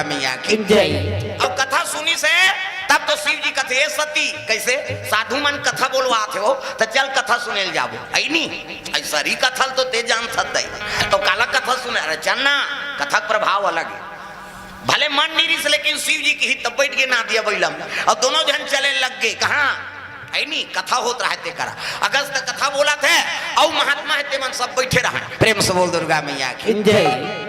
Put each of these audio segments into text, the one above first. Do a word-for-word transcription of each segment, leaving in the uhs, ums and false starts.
मैया की जय। अब कथा सुनिस हे, तब तो शिव जी कथे, "ए सती, कइसे साधु मन कथा बोलवाथे हो, त चल कथा सुने ल जाबो।" अइ नी, अइ सरी कथा ल तो तें जानथस दई, त काला कथा सुने? अरे चल ना, कथा के प्रभाव अलग हे। भले मन नइ रिहिस, लेकिन शिव जी किहिस, तब बइठ गे नांदिया बइला म, अउ दोनों झन चले लग गे। कहाँ? अइ नी, कथा होत रहय तेकरा। अगस्त कथा बोलत हे, अउ महात्मा हे, तेमन सब बइठे रहय। प्रेम से बोल दुर्गा मैया की जय।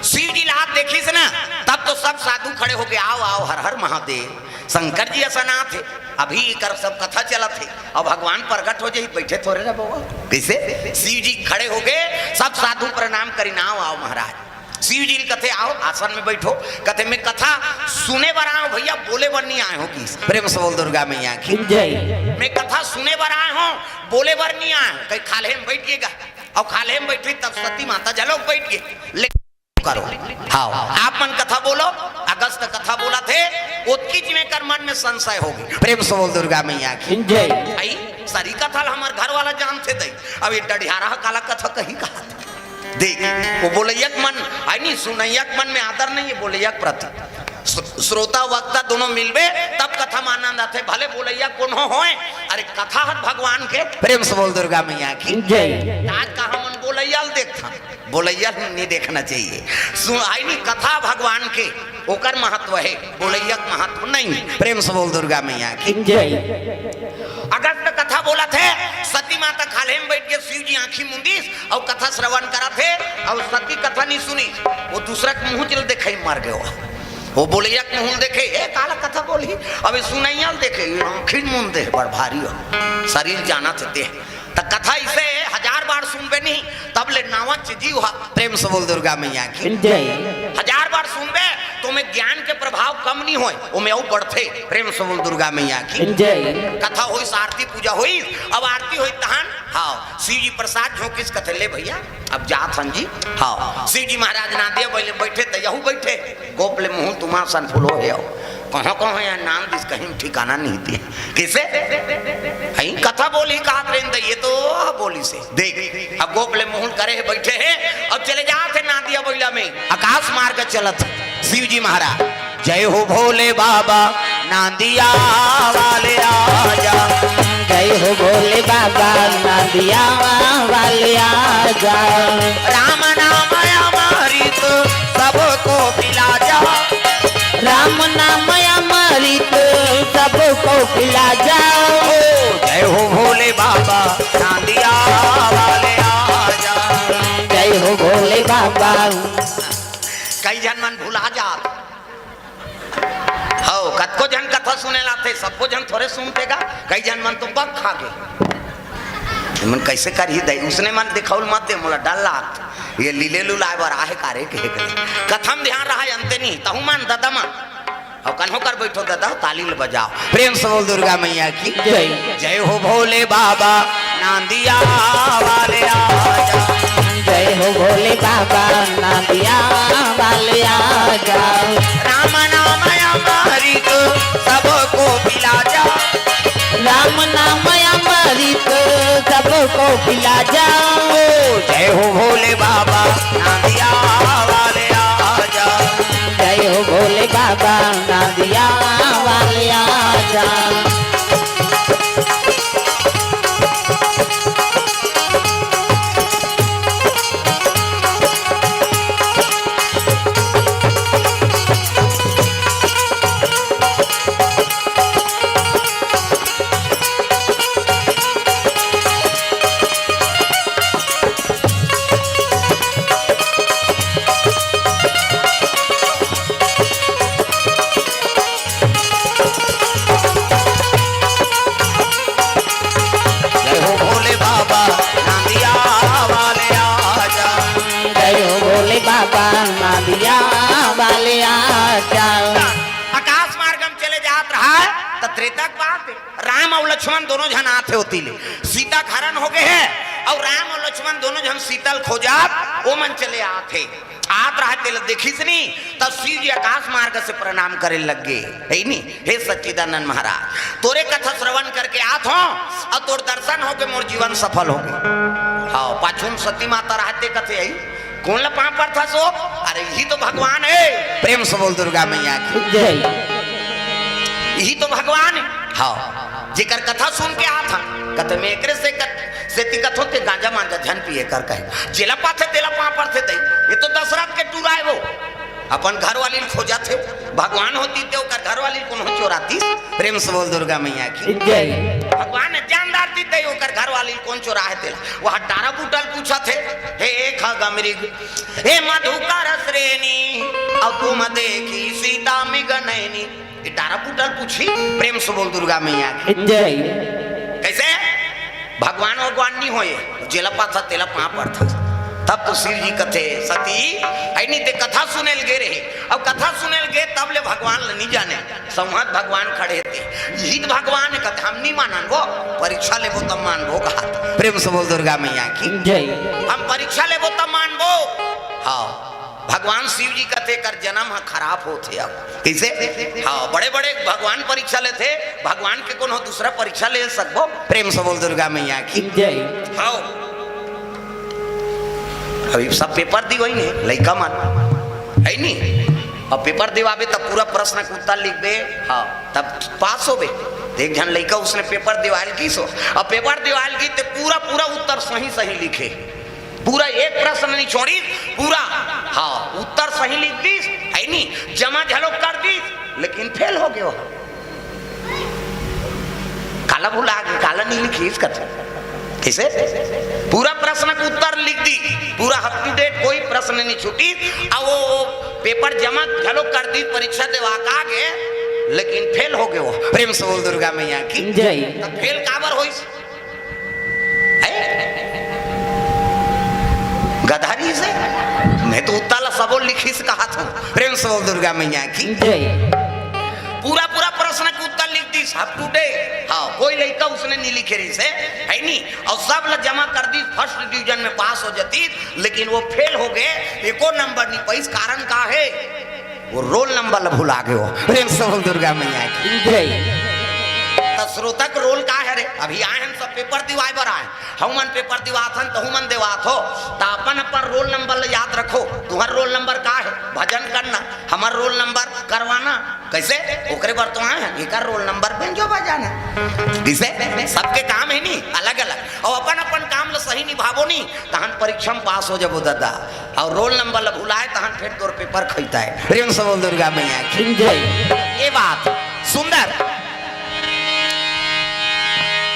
शिव जी ला देखिस ना, तब तो सब साधु खड़े होके, "आओ, आओ, हर हर महादेव।" शंकर जी असन आथे, अभी एकर सब कथा चलत हे, अउ भगवान प्रगट हो जाही, बइठे थोरे रह बउआ। कइसे? शिव जी खड़े होके सब साधु प्रणाम करिन, "आओ, आओ महाराज।" शिव जी ल कथे, "आओ, आसन में बइठो।" कथे, "मैं कथा सुने बर आए हों भइया, बोले बर नइ आए हों।" किहिस, प्रेम से बोल दुर्गा मैया की जय। "मैं कथा सुने बर आए हों, बोले बर नइ आए हों।" कहि खाल्हे म बइठ गे गा, अउ खाल्हे म बइठिस तब सती माता घलोक बइठ गे। ले करो, हाँ, आप मन कथा बोलो, अगस्त कथा बोलत हे, ओतकीच में एकर मन में संशय हो गे। प्रेम से बोल दुर्गा मैया की जय। अइ सरी कथा ल हमर घर वाला जानथे दई, अब ए डढ़ियारा ह काला कथा कही कहाथे। देख, ओ बोलइया के मन, अइ नी, सुनइया के मन में आदर नइ हे बोलइया के प्रति। श्रो-, श्रोता वक्ता दोनों मिलबे तब कथा म आनंद आथे। भले बोलइया कोनो होय, अरे कथा हर भगवान के। प्रेम से बोल दुर्गा मैया की जय। आज का हमन बोलइया ल देखथन, बोलइया ल नइ देखना चाहिए। सुन, अइ नी, कथा भगवान के, ओकर महत्व हे, बोलइया के महत्व नइ हे। प्रेम से बोल दुर्गा मैया की जय। अगस्त कथा बोलत हे, सती माता खाल्हे म बइठ गे, शिव जी आँखी मूंदिस अउ कथा श्रवण करत हे, अउ सती कथा नइ सुनिस। ओ दूसरा के मुँह ल देखई मर गे। ओ बोलइया के मुँह ल देखे, "ए, काला कथा बोलही?" अब ए सुनइया ल देखे, "ए आँखी ल मूंद दे, बड़ भारी हो, सरीर जानत हे तें।" त कथा अइसे हे, हजार बार सुनबे नहीं, तब ले नावच जीव ह। प्रेम से बोल दुर्गा मैया की जय। हजार बार सुनबे त ओमे ज्ञान के प्रभाव कम नइ होय, ओमे अउ बढ़थे। प्रेम से बोल दुर्गा मैया की जय। कथा होइस, आरती पूजा होइस, अब आरती होइस तहन, हाँ, शिव जी प्रसाद झोंकिस, कथे, "ले भइया, अब जात हन जी।" हाँ, शिव जी महाराज नांदिया बइले बइठे त यहू बइठे, गोप ले मुँह ल तुम्हर सन फुलो हे। कहाँ कहाँ ए नांद दिस, कहीं ठिकाना नइ दिस। कइसे? हई कथा बोलही कहत रहेन त ए तो बोलिस हे। देख, अब गोप ले मुँह ल करे हे, बइठे हे, अब चले जात हे नांदिया बइला में, आकाश मार्ग चलत हे शिव जी महाराज। जय हो भोले बाबा, नांदिया वाले आजा। जय हो भोले बाबा, नांदिया वाले आजा। राम नाम अमृत सबको पिला जा। राम नाम अमृत सबको पिला जा। ओ, जय हो भोले बाबा, नांदिया वाले आजा। जय हो भोले बाबा। कई झन मन भुला जात। हव, कतको झन कथा सुने ल आथे, सबको झन थोरे सुनथे गा, कई झन मन तो बक खा गे। मन कइसे करही दई, उसने मन दिखउल मत दे, मोला डर लागत। ए लीले लुलाय बर आहे का रे कहे के। कथा म ध्यान रहय अंते नहीं, तहू मन ददा मन। अउ कन्हो कर बइठो ददा, ताली ल बजाव। प्रेम से बोल दुर्गा मैया की जय। जय हो भोले बाबा, नांदिया वाले आजा। जय हो भोले बाबा, नांदिया वाले आजा। राम नाम अमृत सबको पिला जा। राम नाम अमृत सबको पिला जा। ओ, जय हो भोले बाबा, नांदिया वाले आजा। जय हो भोले बाबा, नांदिया वाले आजा। जय हो भोले बाबा, नांदिया वाले आजा। जय हो भोले बाबा, नांदिया वाले आजा। आकाश मार्ग म चले जात रहय, त त्रेता के बात हे। राम अउ लक्ष्मण दोनों झन आथे ओती ले। सीता के हरण हो गे हे, अउ राम अउ लक्ष्मण दोनों झन सीता ल खोजत, ओमन चले आथे। आत रहय तेला देखिस नी, तब शिव जी आकाश मार्ग से प्रणाम करे लग गे, हे नी, "हे सच्चिदानंद महाराज, तोरे कथा श्रवण करके आत हों, अउ तोर दर्शन होके मोर जीवन सफल होगे।" हव, पाछू म सती माता रहय ते कथे, "अई, कोन ला पाँव परथस ओ? अरे, इही तो भगवान हे। प्रेम से बोल दुर्गा मैया की। जय। इही तो भगवान हे। हाँ, जेकर कथा सुन के आत हन, कथे में एकरे से कत-, सेती कथों ते गांजा मांजा झन पिए कर कहे। जेला पाथे तेला पाँव परथे दई। ये तो दशरथ के टूरा हे वो। अपन घरवाली ल खोजत हे, भगवान होतिस ते ओकर घरवाली ल कोनो चोरातिस। प्रेम से बोल दुर्गा मैया की। जय। भगवान जानदार ती ते ओकर घरवाली ल कोन चोराहे तेला। वह टारा बूटा ल पूछत हे, हे एक हा गमरिग, हे मधुकर श्रेणी, अउ तुम देखी सीता मिग नैनी। ये टारा बूटा ल पूछही, प्रेम से बोल दुर्गा मैया की। जय। कैसे? भगवान भगवान नहीं होए, जेला पाथा तेला पाँव परथा। तब तो शिव जी कथे, सती, ऐ नहीं ते कथा सुने ल गे रहे। अब कथा सुने ल गे, तब ले भगवान ल नहीं जाने। संवत भगवान खड़े थे। इही त भगवान हे कथे, हम नहीं मानन वो, परीक्षा लेबो तब मानबो कहा। प्रेम से बोल दुर्गा मैया की। जय। हम परीक्षा लेबो तब मानबो। हाँ। भगवान शिव जी कथे कर जन्म ह खराब होथे अब। कैसे? हाँ, बड़े-बड़े भगवान परीक्षा लेथे, भगवान के कोनो दूसरा परीक्षा ले सकबो? प्रेम से बोल दुर्गा मैया की। जय। हाँ। अभी सब पेपर दिवई ने, लइका मन। हे नी? अब पेपर दिवाबे तब पूरा प्रश्न के उत्तर लिखबे, हाँ, तब पास होबे। त एक झन लइका उसने पेपर दिवाल की सो, अब पेपर दिवाल की ते पूरा, पूरा उत्तर सही, सही लिखे। पूरा एक प्रश्न नहीं छोड़ी, पूरा, हाँ, उत्तर सही लिख दीस, हे नी, जमा झलो कर दीस, लेकिन फेल हो गयो। काला भुला गे, काला नहीं लिखिस कथे। कैसे? पूरा प्रश्न के उत्तर लिख दी, पूरा up to date, कोई प्रश्न नहीं छूटी। अब वो, वो पेपर जमा झलो कर दी, परीक्षा देवा का गे, लेकिन फेल हो गयो। प्रेम से बोल दुर्गा मैया की। जय। त फेल काबर होइस? हैं? गधारी से? मैं तो उत्तर ला सबो लिखिस कहा था। प्रेम से बोल दुर्गा मैया की। जय। पूरा पूरा प्रश्न के उत्तर लिख दीस, up to date। हाँ, कोई लइका उसने नहीं लिखे रहिस हे, हे नी? अउ सब ला जमा कर दीस, first division में पास हो जातिस, लेकिन वो फेल हो गे, एको नंबर नहीं पाइस। कारण का हे? वो रोल नंबर ला भुला गे हो। प्रेम से बोल दुर्गा मैया की। जय। त श्रोता के रोल का हे रे? अभी आए हम सब पेपर दिवाए बर आए, हमन पेपर दिवात हन, तहू मन देवात हो, त अपन अपन रोल नंबर ला याद रखो। तुहर रोल नंबर का हे? भजन करना। हमर रोल नंबर करवाना। कैसे? ओकरे बर तो आए हन, एकर रोल नंबर बेंजो बजाना। किसे? सबके काम हे नी अलग अलग, अउ अपन अपन काम ला सही निभाबो नी, तहन परीक्षा में पास हो जाबो दादा। अउ रोल नंबर ला भुलाए तहन फेर तोर पेपर खइता हे। प्रेम से बोल दुर्गा मैया की। जय। ये बात सुंदर।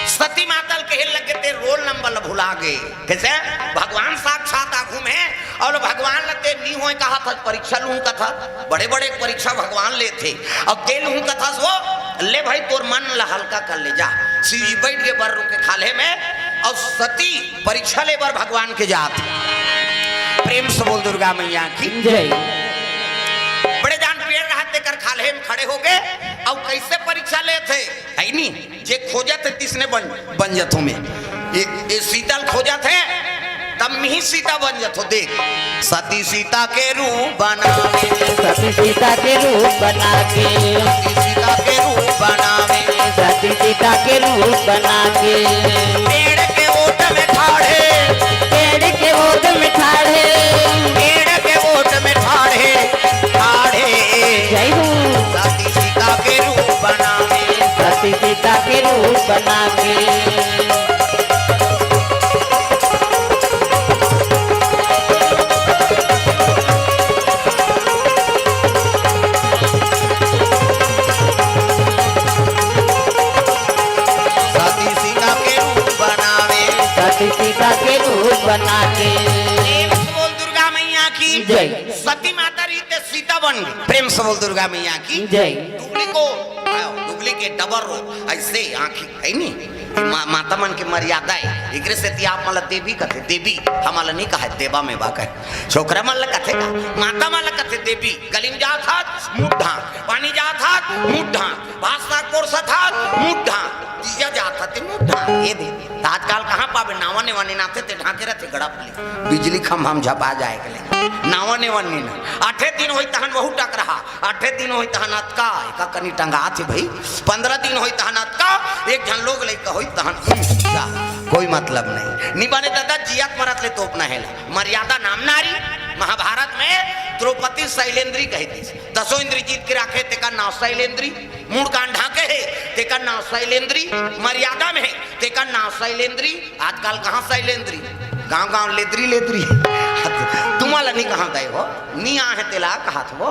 सती माता ल कहे लगे, ते रोल नंबर ल भुला गे। कैसे? भगवान साक्षात आगू में, अउ भगवान ल ते नी होय कहा था, परीक्षा लूं कथा। बड़े बड़े परीक्षा भगवान लेथे। अब ते लूं कथा सो, ले भाई तोर मन ल हल्का कर ले जा। शिव जी बैठ के बर्रू के खाल्हे में, अउ सती परीक्षा ले बर भगवान के जात। प्रेम से बोल दुर्गा मैया की। जय। बड़े जान पेड़ रहा तेकर खाल्हे में खड़े हो गे, अउ कैसे परीक्षा लेथे, हे नी? जे खोजत हे तिसने बन, बन जथो में। ये, ये सीता ल खोजत हे, तब मिही सीता बन जथो। देख, सती सीता के रूप बनावे। सती सीता के रूप बना के। सती सीता के रूप बनावे। सती सीता के रूप बना के। पेड़ के ओट में ठाढ़े। पेड़ के ओट में ठाढ़े। पेड़ के ओट में ठाढ़े। ठाढ़े। जय हो। सती सीता के रूप बनावे। सती सीता के रूप बना के। सती सीता के रूप बनावे। सती सीता के रूप बना के। प्रेम से बोल दुर्गा मैया की। जय। सती माता रहिस ते सीता बन गे। प्रेम से बोल दुर्गा मैया की। जय। डुगली को, हाँ, डुगली के डबर रो, ऐसे आँखी, हे नी? ये मा-, माता मन के मर्यादा हे। एकरे सेती आप मन ला देवी कथे, देवी, हमन ला नहीं कहे, देवा में बा कहे। छोकरा मन ला कथे का? माता मन ला कथे देवी। गली में जात हस, मुंह ढांक। पानी जात हस, मुंह ढांक। भात साग परोसत हस, मुंह ढांक। दीया जात हस, ते मुंह ढांक। ये दे। त आजकल कहाँ पाबे? नावा नेवा नेनाथे, ते ढांके रथे गड़प ले। बिजली खंभा में झपा जाए के ले। नावा नेवा नेना। आठे दिन होई तहन वहू टकरहा। आठे दिन होई तहन अतका, एका कनी टंगात हे भाई। पंद्रह दिन होई तहन अतका, एक झन लोग लइका होई तहन, हम्म, जा, कोई मतलब नहीं। नि बने दादा, जियत मरत ले तोपना हे ला। मर्यादा नाम नारी। महाभारत में द्रौपदी शैलेंद्री कहितिस। दसों इंद्री जीत के राखे, तेकर नाव शैलेंद्री। मूड़ कान ढांके हे, तेकर नाव शैलेंद्री। मर्यादा में हे, तेकर नाव शैलेंद्री। आजकल कहाँ शैलेंद्री, गांव गांव लेद्री लेद्री। तुमन ला नि कहां दे हो, नि आहे तेला कहात हो।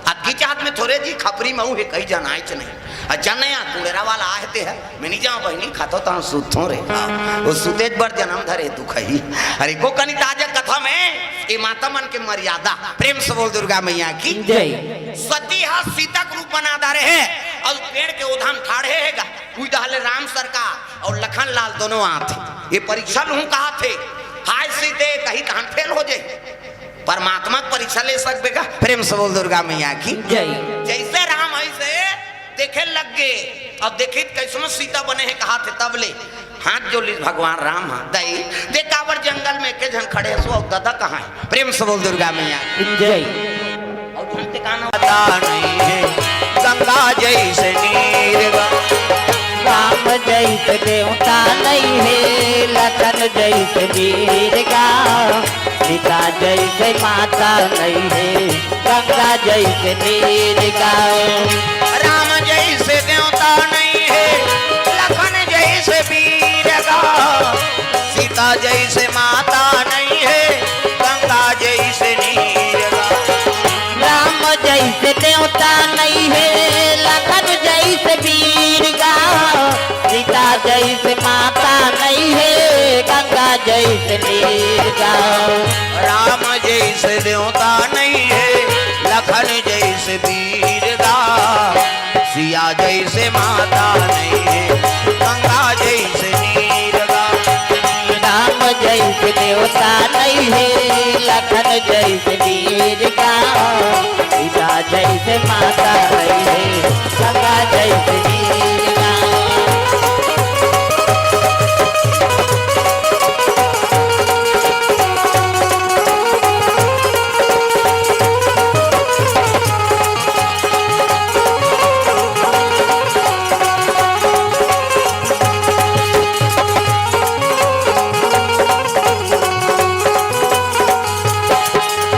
अतकी चाहत में थोरे जी खपरी मऊ हे, कहीं जनायच नहीं। अ जनया कुंडरा वाला आहे ते हे, मैं नि जांव बहिनी, खाथों तहन सुतथों रे। हाँ, वो सुतेच बर जनम धरे दुख ही। अरे को कनी ताजा कथा में ये माता मन के मर्यादा। प्रेम से बोल दुर्गा मैया की। जय। सती हा सीता के रूप बना डारे हे अउ पेड़ के ओधा म ठाढ़े हे गा। उही डहर ले राम सरकार अउ लखन लाल दोनों आथे। ये परीक्षा लूं कहाथे। हाय सीते कही तहन फेल हो जाई। परमात्मा के परीक्षा ले सकबे का? प्रेम से बोल दुर्गा मैया की। जय। जैसे राम ऐसे देखे लग गे। अब देखित कैसनो सीता बने हे कहाथे तब ले हाथ जोड़ लिस भगवान राम, हाँ, दई, देख काबर जंगल में एके झन खड़े हस, अउ दादा कहाँ हे? प्रेम से बोल दुर्गा मैया। जय। अउ झन ते का नाम? माता नहीं है गंगा जैसे नीर गा। राम जैसे देवता नहीं है, लखन जैसे वीर गा। सीता जैसे माता नहीं है, गंगा जैसे वीर गा। राम जैसे देवता नहीं है, लखन जैसे वीर गा। सीता जैसे माता नहीं है, गंगा जैसे नीर गा। राम जैसे देवता नहीं है, लखन जैसे वीर गा। सीता जैसे माता नहीं है, गंगा जैसे नीर गा। राम जैसे देवता नहीं है, लखन जैसे वीर गा। सिया जैसे माता नहीं है, गंगा जैसे नीर गा। राम जैसे देवता नहीं है, लखन जैसे वीर गा। सीता जैसे माता नहीं है, गंगा जैसे वीर गा।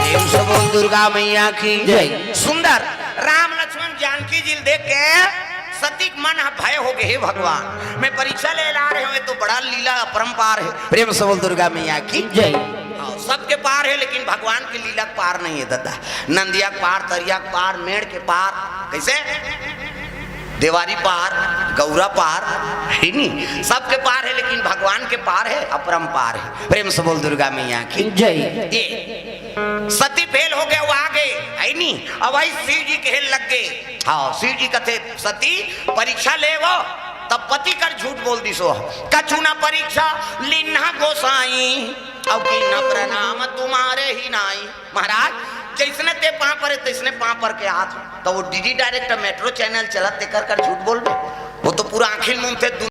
प्रेम से बोल दुर्गा मैया की। जय। सुंदर राम लक्ष्मण जानकी जी ल देख के सती के मन ह भय हो गे, हे भगवान, मैं परीक्षा ले ला रहे हूँ, ये तो बड़ा लीला अपरंपार है। प्रेम से बोल दुर्गा मैया की। जय। हाँ, सबके पार है, लेकिन भगवान की लीला के पार नहीं है दादा। नंदिया के पार, तरिया के पार, मेड़ के पार, कैसे? देवारी पार, गौरा पार, है नी? सबके पार है, लेकिन भगवान के पार है, अपरंपार है। प्रेम से बोल दुर्गा मैया की। जय। ये सती फेल हो गे, वो आ गे, है नी? अब भाई शिव जी कहे लग गे। हाँ, शिव जी कथे, "सती, परीक्षा ले वो।" तब पति कर झूठ बोल दिस वो, "कछु ना परीक्षा लीन्हा गोसाई, अउ कीन्हा प्रणाम तुम्हारे ही नाई।" महाराज, जैसने ते पाँव परे, तैसने पाँव पर के आत हो। तो वो डीडी डायरेक्ट मेट्रो चैनल चलत, तेकर कर झूठ बोलबे? वो तो पूरा आँखी मूंदथे,